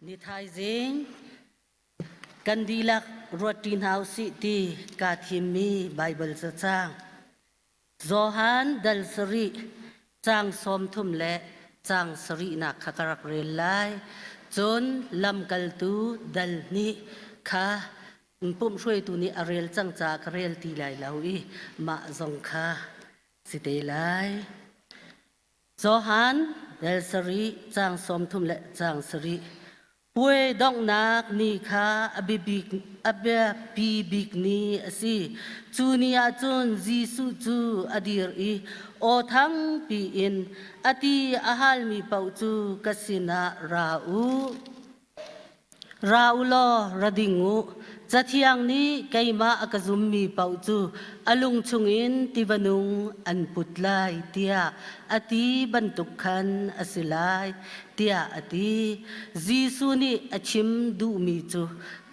Ni thaizing kan dihlak ruatṭi hna usih ti kaa thimmi Baibal cacang Johan dal sarih caang 30 le caang sarihnak kha ka rak rel lai. Cun lamkaltu dal hnih kha pumh hruaitu nih a rel cang caah ka rel ti lai lo i mah zong kha si te lai. Johan dal sarih caang 30 le caang sarih Puai donghnak ni kha a biapi bik ni a si. Cu ni ah cun Jesuh cu a dir i aw thangpi in a ti a halmi paoh cu ka sinah ra u. Ra u law ra ding u. Cathiang nih keimah a ka zummi paoh cu a lung chungin tiva nung an put lai tiah a ti bantuk khan a si lai tiah a ti. Jesuh nih a chim duhmi cu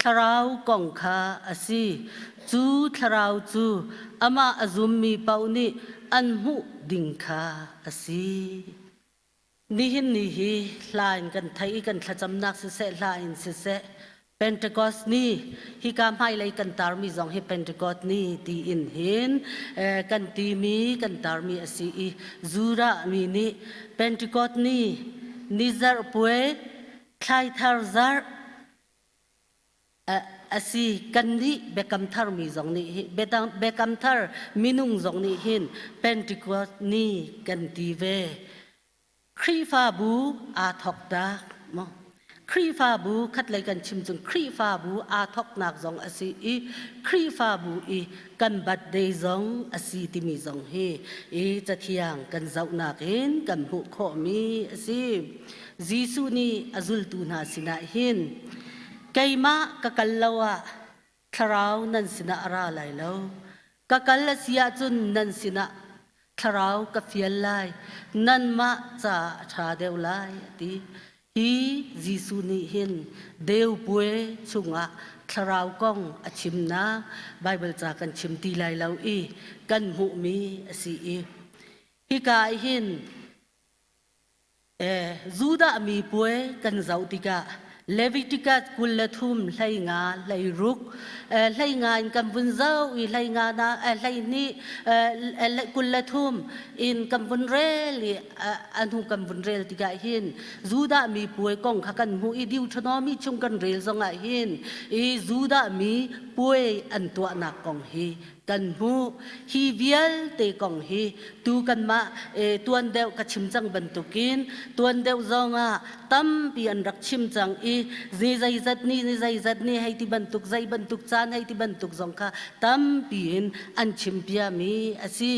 thlarau kong kha a si. Cu thlarau cu amah a zummi paoh nih an hmuh ding kha a si. Nihin ni hi hla in kan theih i kan thlacamnak siseh hla in siseh Pentecost ni hika hmailei kan tarmi zong hi Pentecost ni tiin hin kan timi kan tarmi a si i Judah mi nih Pentecost ni ni zarh puai thlaithar zarh a si kannih biakam thar mi zong nih hi biakam thar minung zong nih hin Pentecost ni kan ti ve Khrihfabu aa thawknak maw Khrihfabu khatlei kan chim cun Khrihfabu aa thawknak zong a si i Khrihfabu i kan birthday zong a si timi zong hi i cathiang kan zohnak in kan hmuh khawhmi a si Jesuh nih a zultu hna sinah hin Keimah ka kal lo ah thlarau nan sinah a ra lai lo. Ka kal a si ahcun nan sinah thlarau ka fial lai, nanmah caah a ṭha deuh lai, a ti. Hi Jesuh nih hin deu puai chungah thlarau kong a chimnak Baibal ca kan chim ti lai lo i kan hmuhmi a si i hika ah hin Judah mi puai kan zoh tikah Leviticus 23 hlei nga hlei ruk hlei nga in kan vun zoh i hlei nga na hlei hnih 23 in kan vun rel i a hnu kan vun rel tikah hin Judah mi puai kong kha kan hmuh i Deuteronomy chung kan rel zongah hin i Judah mi puai an tuahnak kong hi kan hmuh. Hi vialte kong hi tu kanmah tuan deuh ka chim cang bantukin tuan deuh zongah tampi an rak chim cang i ni zeizat ni ni zeizat ni hei ti bantuk zei bantuk caan hei ti bantuk zong kha tampi in an chim piami a si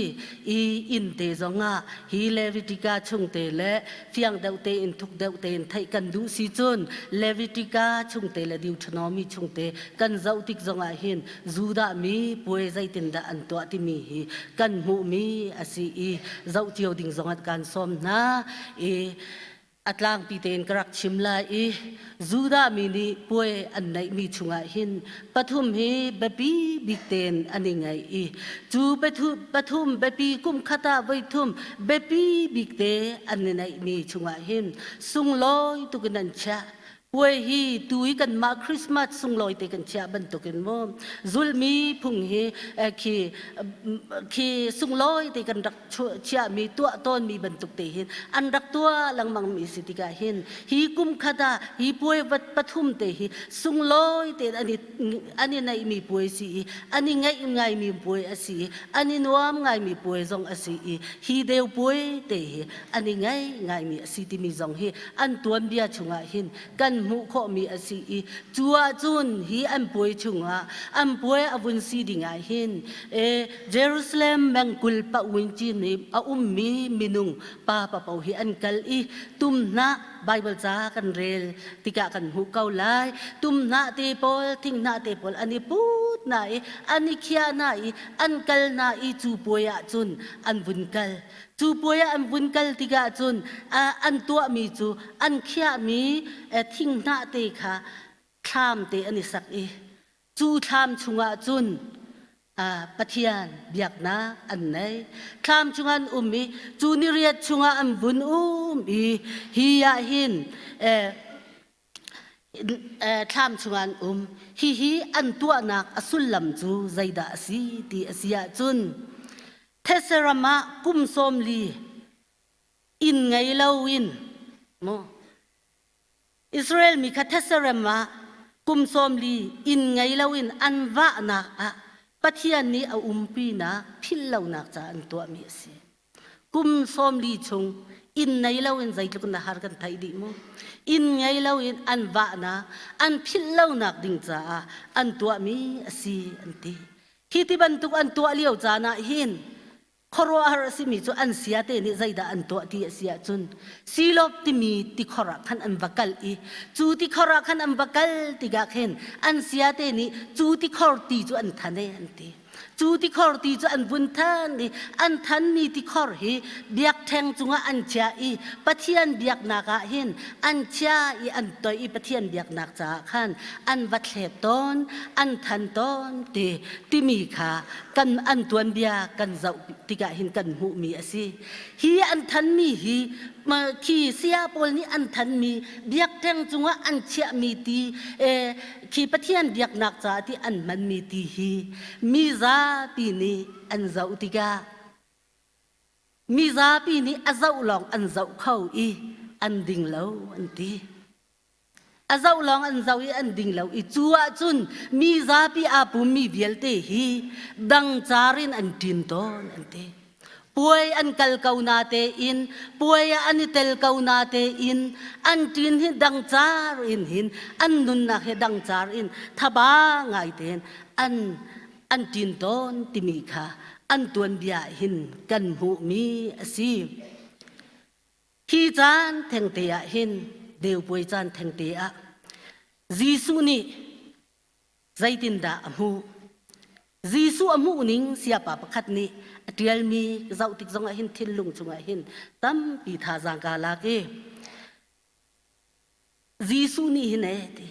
i inn te zongah hi Levitica chung te le fiang deuh tein thuk deuh tein theih kan duh si cun Levitica chung te le Deuteronomy chung te kan zoh tik zongah hin Judah mi puai zeitindah an tuah timi hi kan hmuhmi a si i zoh cio ding zong an kan sawm hna i a tlangpi tein ka rak chim lai i Judah mi nih puai an neihmi chungah hin pathum hi biapi bik tein an i ngaih i cu pathum biapi kum khat ah voi thum biapi bik te an i neihmi chungah hin sunglawi tukin an chiah Puai hi tu i kanmah Christmas sunglawi te kan chiah bantukin mu zulmi phung hi khi khi sunglawi te kan rak chiahmi tuah tawnmi bantuk te hin an rak tuah lengmang mi si tikah hin hi kum khat ah hi puai vat pathum te hi sunglawi te an i an i neihmi puai si i an i ngeih ngaimi puai a si i an i nuam ngaimi puai zong a si i hi deu puai te hi an i ngei ngaimi a si timi zong hi an tuanbia chungah hin kan hmuh khawhmi a si i cu ahcun hi an puai chungah an puai a vun si dingah hin e Jerusalem mengkul pawin cin i a ummi minung pa papo hi an kal i tumhnah Bible ca kan rel tikah kan hmuh ko lai tumhnah te pawl thinghnah te pawl an i put na i an i khia na i an kal na i cu puai ahcun an vun kal Cu puai ah an vun kal tikah cun an tuahmi cu an khiahmi thinghnah te kha thlam te an i sak i cu thlam chungah cun Pathian biaknak an nei. Thlam chungah an um i cu niriat chungah an vun um i hi ah hin. Thlam chungah an um. Hihi an tuahnak a sullam cu zeidah a si ti a si ahcun thetse ram ah kum 40 inn ngei loin mu Israel mi kha thetse ram ah kum 40 inn ngei loin an vahnak ah Pathian nih a umpinak philh lonak caah an tuahmi a si. Kum 40 chung inn nei loin zeitluk na har kan theih dih mu. Inn ngei loin an vahnak, an philh lonak ding caah an tuahmi a si an ti. Hi ti bantuk an tuah lio caan ah hin khuaruahhar a simi cu an siate nih zeidah an tuah ti a si ahcun Silop timi tikhor ah khan an va kal i cu tikhor ah khan an va kal tikah khin an siate nih cu tikhor ti cu an than e an ti. Cu tikhor ti cu an vun than i an thanmi tikhor hi biakṭheng cungah an chiah i Pathian biaknak ah hin an chia i an toih i Pathian biaknak caah khan an va thlet tawn, an than tawn ti timi kha kan an tuanbia kan zoh tikah hin kan hmuhmi a si. Hi an thanmi hi khi saya pawl nih an thanmi biakṭheng cungah an chiahmi ti khi Pathian biaknak caah ti an hmanmi ti hi mi zapi nih an zoh tikah mi zapi nih a zoh lawng an zoh kho i an ding lo an ti. A zoh lawng an zoh i an ding lo i cu ahcun mi zapi aa pummi vialte hi dangcar in an ṭin tawn an ti. Puai an kal ko na tein, puai ah an i tel ko na tein, an ṭin hi dangcar in hin an nunnak hi dangcar in thaba ngai tein an an ṭin tawn timi kha an tuanbia hin kan hmuhmi a si. Hi caan thengte ah hin deupuai caan thengte ah Jesuh nih zeitindah a hmuh? Jesuh a hmuh ning siapa pakhat nih a ṭialmi ka zoh tik zongah hin thinlung chungah hin tampi thazaang kaa lak i Jesuh nih hin ee ti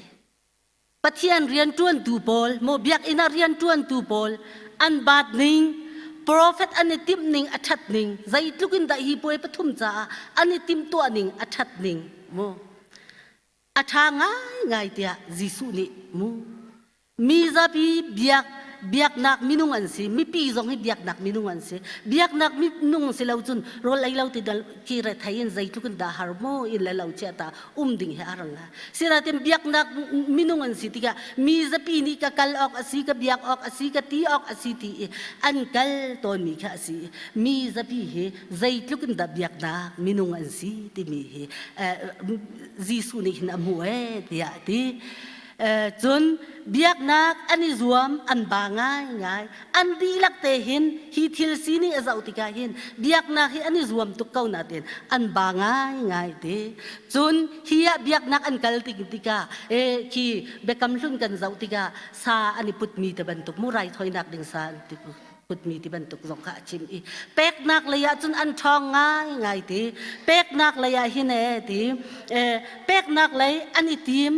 Pathian rianṭuantu pawl maw biakinn ah rianṭuantu pawl an baat ning profet an i timh ning a ṭhat ning zeitluk in dah hi puai pathum caah an i timhtuah ning a ṭhat ning mu a ṭha ngaingai tiah Jesuh nih mu mi zapi biak biaknak minung an si mipi zong hi biaknak minung an si biaknak minung si lo cun rawl ei lo ti dal ki rethei in zeitluk in dah har mu in le lo chia ta um ding hi har nga sinain biaknak minung an si tikah mi zapi nih ka kal awk a si ka biak awk a si ka ti awk a si ti i an kal tawnmi kha a si mi zapi hi zeitluk in dah biaknak minung an si timi hi Jesuh nih hin a hmuh ee tiah a ti. Cun biaknak an i zuam an ba ngaingai an dihlak te hin hi thil sining a zoh tikah hin biaknak hi an i zuam tuk ko nain an ba ngaingai ti. Cun hi ah biaknak an kal tik tikah e khi biakam hlun kan zoh tikah sa an i putmi te bantuk mu raithawinak ding sa an ti putmi ti bantuk zong kha a chim i peknak lei ah cun an ṭhawng ngaingai ti peknak lei ah hin ee ti peknak lei an i tim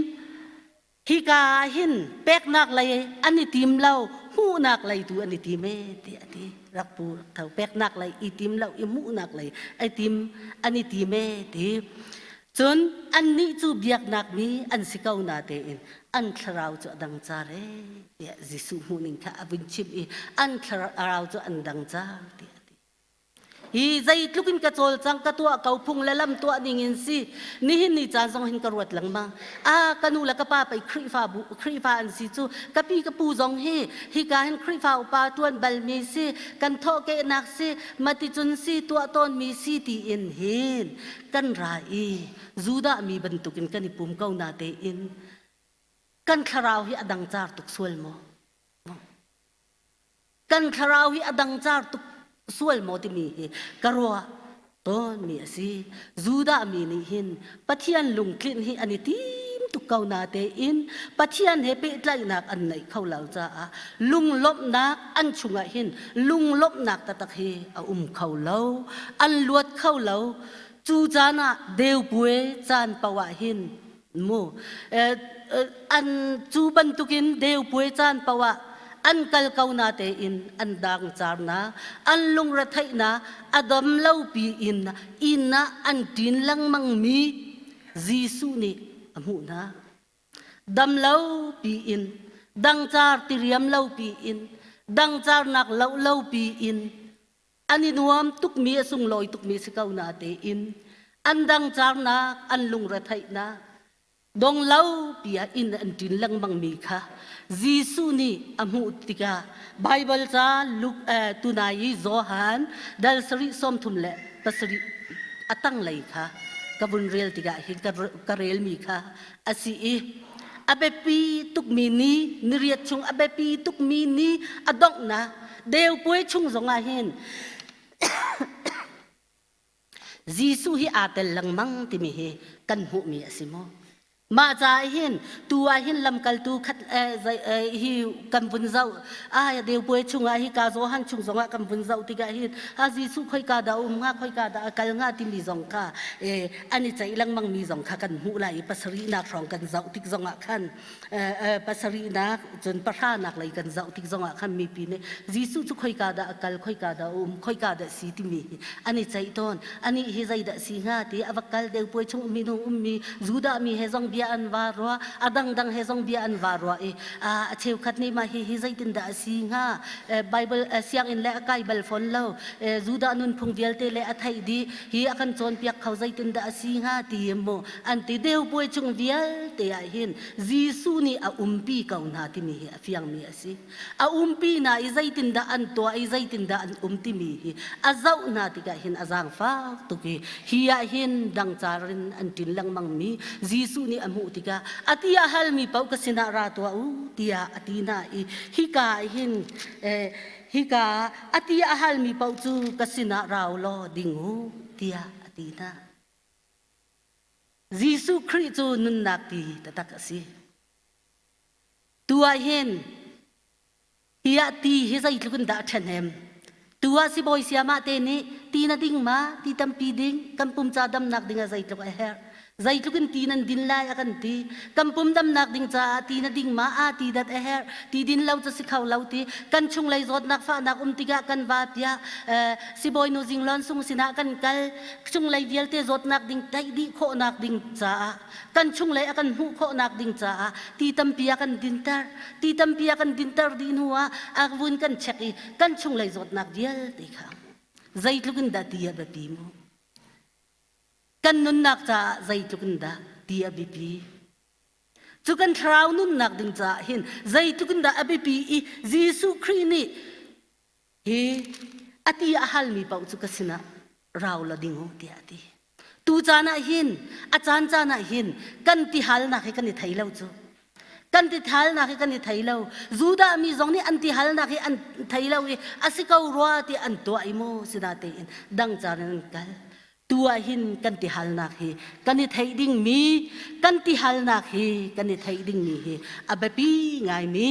hika ah hin peknak lei an i tim lo hmuhnak lei tu an i tim ee ti a ti rak pu rak tho peknak lei i tim lo i hmuhnak lei ai tim an i tim ee ti Cun annih cu biaknak mi an si ko natein an thlarau cu a dang car ee tiah Jesuh hmuhning kha a vun chimh i an thlarau cu an dang car tiah a ti. Hi zeitluk in ka cawlcang ka tuah ko phung le lam tuah ning in si nihin ni caan zong hin ka ruat lengmang. A ka nu le ka pa pei Khrihfa bu Khrihfa an si cu ka pi ka pu zong hi hika hin Khrihfa upa ṭuan balmi si kan thawhkehnak si maticun si tuah tawnmi si tiin hin kan ra i Judah mi bantukin kan i pum ko na tein kan thlarau hi a dang car tuk sual maw? Kan thlarau hi a dang car tuk sual maw timi hi ka ruah tawnmi a si. Judah mi nih hin Pathian lungtlinh hi an i tim tuk ko na tein Pathian he pehtlaihnak an neih kho lo caah lunglawmhnak an chungah hin lunglawmhnak taktak hi a um kho lo. An luat kho lo. Cu caan ah deupuai caan paoh ah hin mu an cu bantukin deupuai caan paoh ah an kal ko na tein an dang carna an lungretheihnak a dam lo pi in inn ah an ṭin lengmang mi Jesuh nih a hmuh hna. Dam lo piin, dangcar tiriam lo piin, dangcarnak lo lo piin, an i nuam tukmi a sunglawi tukmi si ko na tein an dangcarnak an lungretheihnak dong lo piah inn an ṭin lengmang mi kha Jesuh nih a hmuh tikah Baibal ca Luke tunai i Johan dal sarih 37 a tanglei kha ka vun rel tikah hin ka relmi kha a si i a biapi tukmi ni niriat chung a biapi tukmi ni a donghnak deu puai chung zongah hin Jesuh hi aa tel lengmang timi hi kan hmuhmi a si maw? Mah caah hin tu ah hin lamkaltu khat hi kan vun zoh ah deupuai chungah hi ka Johan chung zongah kan vun zoh tikah hin a Jesuh khoika dah um hnga khoika dah a kal hnga timi zong kha an i ceih lengmang mi zong kha kan hmuh lai i pasarihnak hrawng kan zoh tik zongah khan pasarihnak cun pahranak lei kan zoh tik zongah khan mipi nih Jesuh cu khoika dah a kal khoika dah a um khoika dah si timi hi an i ceih tawn anih hi zeidah si hnga ti a va kal deu puai chung minung ummi Judah mi he zong bia an va ruah a dangdang he zong bia an va ruah i a cheukhat nih mah hi hi zeitindah a si hnga Bible sianginn le a kai bal fawn lo Judah nunphung vialte le a theih dih hi a kan cawnpiak kho zeitindah a si hnga ti mu an ti deu puai chung vialte ah hin Jesuh nih a umpi ko hna timi hi a fiangmi a si. A umpi hna i zeitindah an tuah i zeitindah an um timi hi a zoh hna tikah hin a zaangfak tuk i hi ah hin dangcar in an ṭin lengmangmi Jesuh nih a hmuh tikah a ti a halmi paoh ka sinah ra tuah u tiah a ti hna i hika ah hin eh, hika a ti a halmi paoh cu ka sinah ra u law ding u tiah a ti hna. Jesuh Khrih cu nunnak ti taktak a si. Tu ah hin hi ah ti hi zeitluk in dah a ṭhahnem. Tu ah sibawi siamah te nih ti na ding ma, ti tampi ding, kan pum ca damnak ding ah zeitluk a herh. Zeitluk in ti nan din lai a kan ti. Kan pum damnak ding caah ti na ding ma, aa ti dat a herh. Ti din lo cu si kho lo ti. Kan chunglei zawtnak fahnak um tikah kan va tiah sibawi nu Zinglon sung sinah kan kal. Chunglei vialte zawtnak ding tlaih dih khawhnak ding caah kan chunglei a kan hmuh khawhnak ding caah ti tampi a kan dinter ti tampi a kan dinter dih hnu ah a vun kan check i kan chunglei zawtnak vialte kha zeitluk in dah ti a biapi mu kan nunnak caah zeitluk in dah ti a biapi cu kan thlarau nunnak ding caah hin zeitluk in dah a biapi i Jesuh Khrih nih Hi a ti a halmi paoh cu ka sinah rau la ding u tiah a ti. Tu caan ah hin a caan caan ah hin kan ti halnak hi kan i thei lo cu. Kan ti halnak hi kan i thei lo. Judah mi zong nih an ti halnak hi an thei lo i a si ko rua ti an tuah i mu sina tein dang caan in an kal. Tu ah hin kan ti halnak hi kan i theih dingmi kan ti halnak hi kan i theih dingmi hi a biapi ngaimi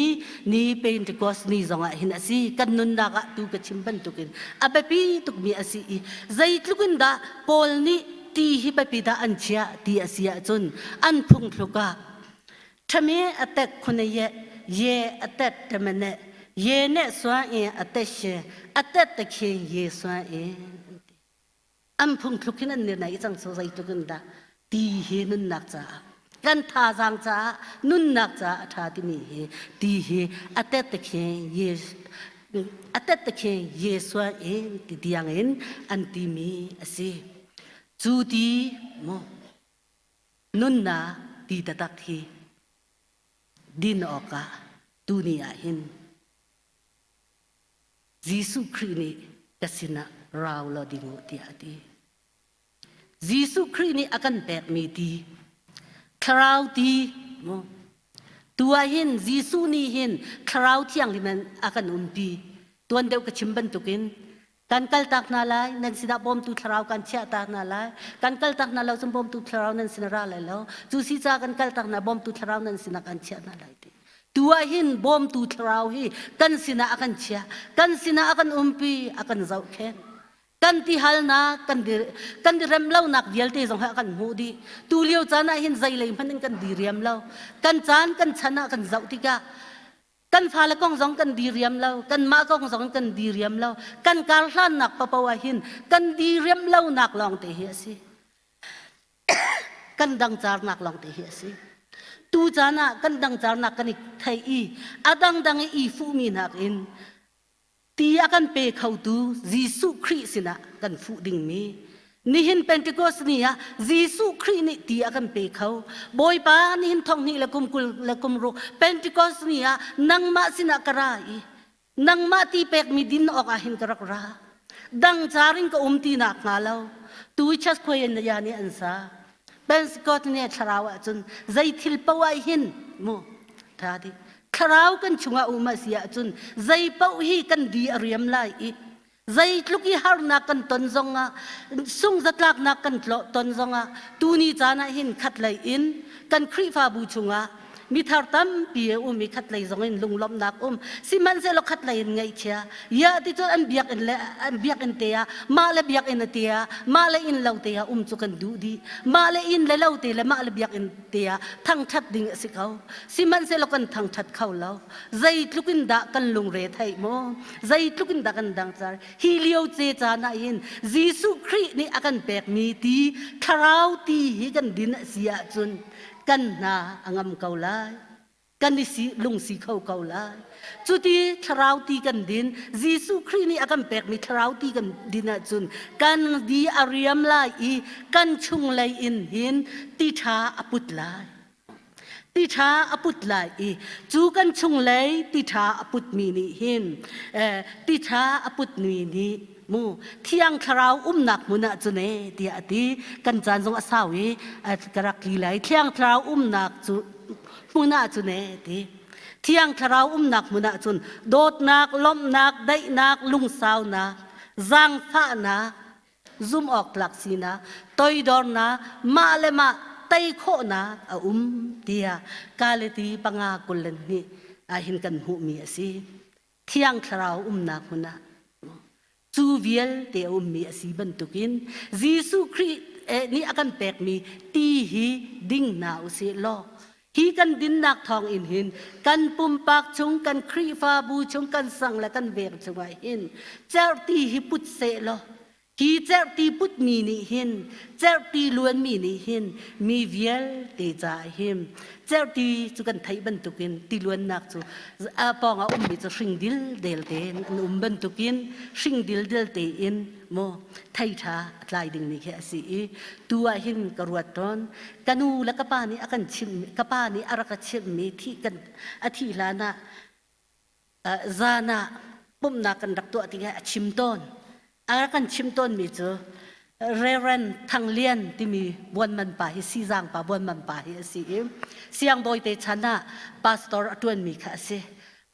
ni Pentecost ni zongah hin a si kan nunnak ah tu ka chim bantukin a biapi tukmi a si i zeitluk in dah Paul nih ti hi biapi dah an chiah ti a si ahcun an phungthluk ah Thame atek khune ye ye atet temene ye ne suan in atet she atet takhin ye suan in An phungthluk hin an ni cang so zeitluk in dah ti hi nunnak caah kan thazaang caah nunnak caah a ṭha timi hi ti hi a tet khi a tet khi Jesuh in ti tiang in an timi a si. Cu ti mu nunnak ti taktak hi din awkah tuni ah hin Jesuh Khrih nih ka sinah rau law ding u tiah a ti. Jesuh Khrih nih a kan pekmi ti, thlarau ti, mu. Tu ah hin Jesuh nih hin thlarau thianghlim in a kan umpi. Tuan deuh ka chim bantukin kan kaltak hna lai, nan sinah bawmtu thlarau kan chiah ta hna lai. Kan kaltak hna lo cun bawmtu thlarau nan sinah ra lai lo. Cu si ca kan kaltak hna bawmtu thlarau nan sinah kan chiah hna lai ti. Tu ah hin bawmtu thlarau hi kan sinah a kan chiah, kan sinah a kan umpi, a kan zohkhenh. Kan tihalnak, kan di, kan di rem lonak vialte zong hi a kan hmuh dih. Tu lio caan ah hin zeilei hmanh in kan diriam lo. Kan caan, kan chan ah kan zoh tikah kan fale kong zong kan diriam lo, kanmah kong zong kan diriam lo. Kan kar hlannak papo ah hin kan diriam lonak lawng te hi a si. Kan dangcarnak lawng te hi a si. Tu caan ah kan dangcarnak kan i thei i a dangdang i i fuhmi nakin ti a kan pe khotu Jesuh Khrih sinah kan fuh dingmi Nihin Pentecost ni ah Jesuh Khrih nih ti a kan pe kho. Bawipa nihin thong hnih le kum 20 le kum ruk Pentecost ni ah nangmah sinah ka ra i nangmah ti pekmi din awk ah hin ka rak ra. Dang car in ka um ti nak hnga lo. Tu church khuai in ya nih an sa. Pentecost ni thlarau ah cun zei thil poah hin mu tha di. Thlarau kan chungah um a si ahcun zei paoh hi kan di a riam lai i Zeitluk i harnak kan ton zongah, sungzatlaknak kan ton zongah, tuni caan ah hin khatlei in kan Khrihfabu chungah mithar tampi a um i khatlei zong in lunglawmhnak um. Sihmanhsehlaw khatlei in ngaihchia. Ya ti cun an biakinn le an biakinn te ah mah le biakinn te ah mah le inn lo te ah um cu kan duh dih. Mah le inn le lo te le mah le biakinn te ah thangṭhat ding a si ko. Sihmanhsehlaw kan thangṭhat kho lo. Zeitluk in dah kan lungre theih maw? Zeitluk in dah kan dangcar? Hi lio ce caan ah hin Jesuh Khrih nih a kan pekmi ti thlarau ti hi kan din a si ahcun kan hna a ngam ko lai. Kan i si lungsi kho ko lai. Cuti thlarau ti kan din, Jesuh Khrih nih a kan pekmi thlarau ti kan din ahcun kan di a riam lai i kan chunglei in hin ti ṭha a put lai. Ti ṭha a put lai i cu kan chunglei ti ṭha a putmi nih hin ti ṭha a putmi nih mu thiang thlarau umnak hmun ah cun e tiah a ti. Kan caan zong a sau i ka rak tli lai. Thiang thlarau umnak cu hmun ah cun e ti. Thiang thlarau umnak hmun ah cun dawtnak, lawmhnak, daihnak, lungsaunak, zaangfahnak, zumhawktlak sinak, toidornak, mah le mah tei khawhnak a um tiah Galati panga 22 ah hin kan hmuhmi a si. Thiang Thlarau umnak hmun ah cu vialte a ummi a si bantukin Jesuh Khrih nih a kan pekmi ti hi ding hna u sih law hi kan dinnak thawng in hin kan pumpak chung kan Khrihfabu chung kan sang le kan veng chungah hin cerhti hi put seh law hi cerhti putmi nih hin cerhti luanmi nih hin mi vialte caah hin cerhti cu kan theih bantukin ti luannak cu a pawngah ummi cu hring dildel tein an um bantukin hring dildel tein maw thei ṭha a tlai dingmi khi a si i tu ah hin ka ruat tawn. Ka nu le ka pa nih a kan chimh ka pa nih a rak ka chimhmi thih kan a thih hlan ah zan ah pumhnak kan rak tuah tikah a chim tawn. A rak kan chim tawnmi cu Reverend Thang Lian timi buanman pa hi sizang pa buanman pa hi a si i siangbawi te chan ah pastor a ṭuanmi kha a si.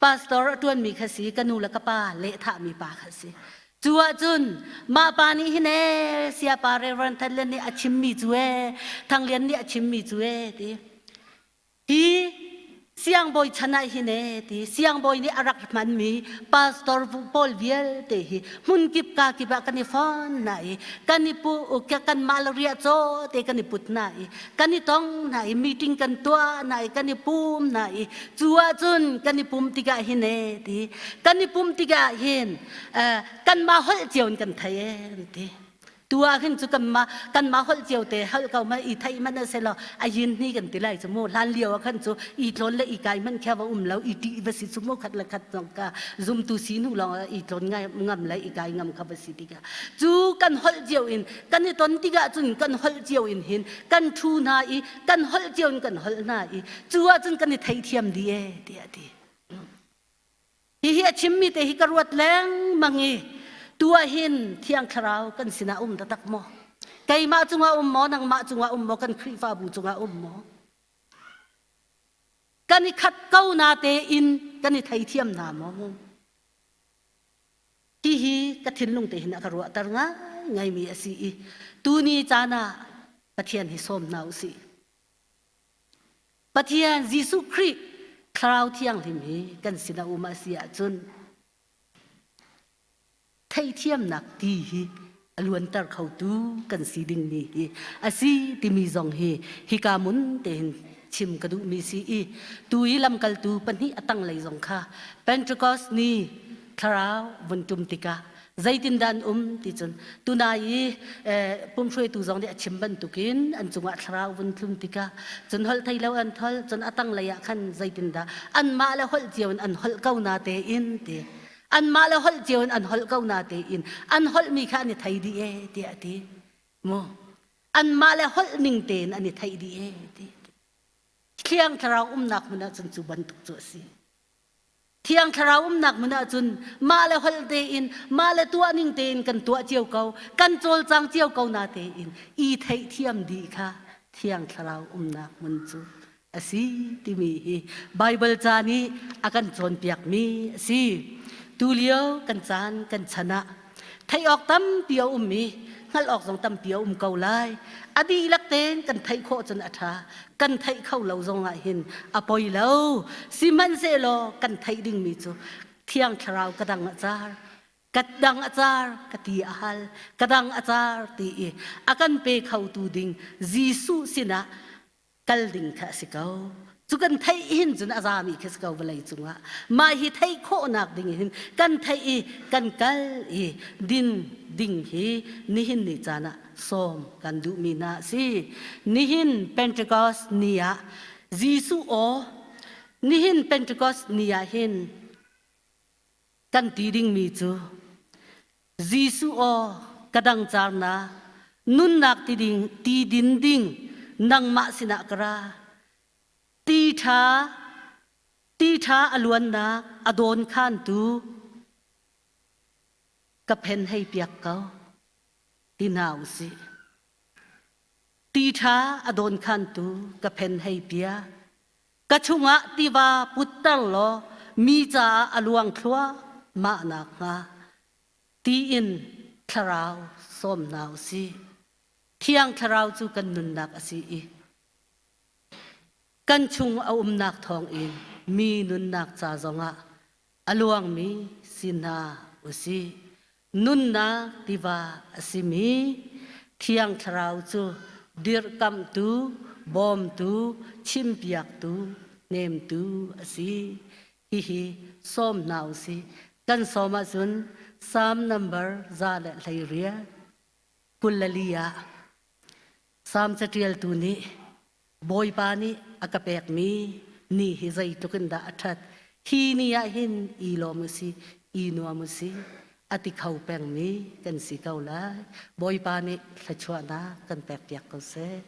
Pastor a ṭuanmi kha si ka nu le ka pa lehthahmi pa kha a si. Cu ahcun mah pa nih hin ee siapa Reverend Than Lian nih a chimmi cu ee Thang Lian nih a chimmi cu ee ti. Hi siangbawi chan ah hin ee ti siangbawi nih a rak hmanmi pastor pawl vialte hi hmunkip ka kip ah kan i fon hna i kan i pu kan mah le riah caw te kan i put hna i kan i tong hna i meeting kan tuah hna i kan i pum hna i cu ahcun kan i pum tikah hin ee ti kan i pum tikah hin kanmah holh cio in kan thei ee an ti. Tu ah khin cu kanmah kanmah holh cio te holh ko ma i theih man a si lo a yin ni kan ti lai cu mu. Hlan lio ah khan cu i tlawn le i kai man khia va um lo i ṭih va si cu mu. Khat le khat zong ka zumtu si nu lawng ah i tlawn ngai ngam le i kai ngam kha va si tikah cu kan holh cio in kan i ton tikah cun kan holh cio in hin kan ṭhu hna i kan holh cio in kan holh hna i cu ah cun kan i theithiam dih ee tiah a ti. Hihi a chimmi te hi ka ruat lengmang i tu ah hin Thiang Thlarau kan sinah um taktak maw? Keimah cungah um maw, nangmah cungah um maw, kan Khrihfabu cungah um maw? Kan i khat ko na tein kan i theithiam hna maw? Hihi ka thinlung te hin a ka ruahter ngaingaimi a si i tuni caan ah Pathian hi sawm hna u sih. Pathian Jesuh Khrih Thlarau Thianghlim hi kan sin a um a si ahcun theithiamnak ti hi a luanter khotu kan si dingmi hi a si timi zong hi hika mun tein chim ka duhmi si i tu i lamkaltu pahnih a tanglei zong kha Pentecost ni thlarau vun tum tikah. Zeitindah an um ti cun tunai i pumhruaitu zong nih a chim bantukin an cungah thlarau vun tlun tikah cun holh thei lo an holh cun a tanglei ah khan zeitindah anmah le holh cio in an holh ko na tein ti anmah le holh cio in an holh ko na tein an holhmi kha an i thei dih e tiah a ti mu anmah le holh ning tein an i theih dih e ti Thiang Thlarau umnak hmun ah cun cu bantuk cu a si. Thiang Thlarau umnak hmun ah cun mah le holh tein, mah le tuah ning tein kan tuah cio ko, kan cawlcang cio ko na tein i theihthiam dih kha Thiang Thlarau umnak hmun cu a si timi hi Baibal ca nih a kan cawnpiakmi a si. Tulio kan caan kan chan ah theih awk tampi a um i hngalh awk zong tampi a um ko lai. A dihlak tein kan theih khawh cun a ṭha. Kan theih kho lo zong ah hin a poi lo. Sihmanhsehlaw kan theih dingmi cu Thiang Thlarau ka dang a car, ka dang a car ka ti a hal, ka dang a car ti i a kan pe khotu ding Jesuh sinah kal ding kha a si ko. Cu kan theih hin cun a zami khi si ko vawlei cungah. Mah hi theih khawhnak ding hin kan theih i kan kal i din ding hi nihin ni caan ah sawm kan duhmi hna a si. Nihin Pentecost ni ah Jesuh aw nihin Pentecost ni ah hin kan ti dingmi cu Jesuh aw ka dang carnak nunnak ti ding ti din ding nangmah sinah ka ra ti ṭha ti ṭha a luannak a dawn khantu ka phen hei piak ko ti hna usih ti ṭha a dawn khantu ka phen hei piak Ka chungah tiva putter law mi caah a luang thluahmah nakhnga tiin thlarau sawm hna u sih. Thiang Thlarau cu kan nunnak a si i kan chung a umnak thawngin mi nunnak ca zongah a luangmi si hna u sih. Nunnak tiva a simi Thiang Thlarau cu dirhkamhtu, bawmtu, chimpiaktu, hnemtu a si. Hihi sawm hna u sih. Kan sawm ahcun Psalm number 118 24 ah Salm caṭialtu nih Bawipa nih a ka pekmi ni hi zeitluk in dah a ṭhat. Hi ni ah hin i lawm u si, i nuam u si, a ti kho pengmi kan si ko lai. Bawipa nih thluachuahnak kan pekpiak ko seh.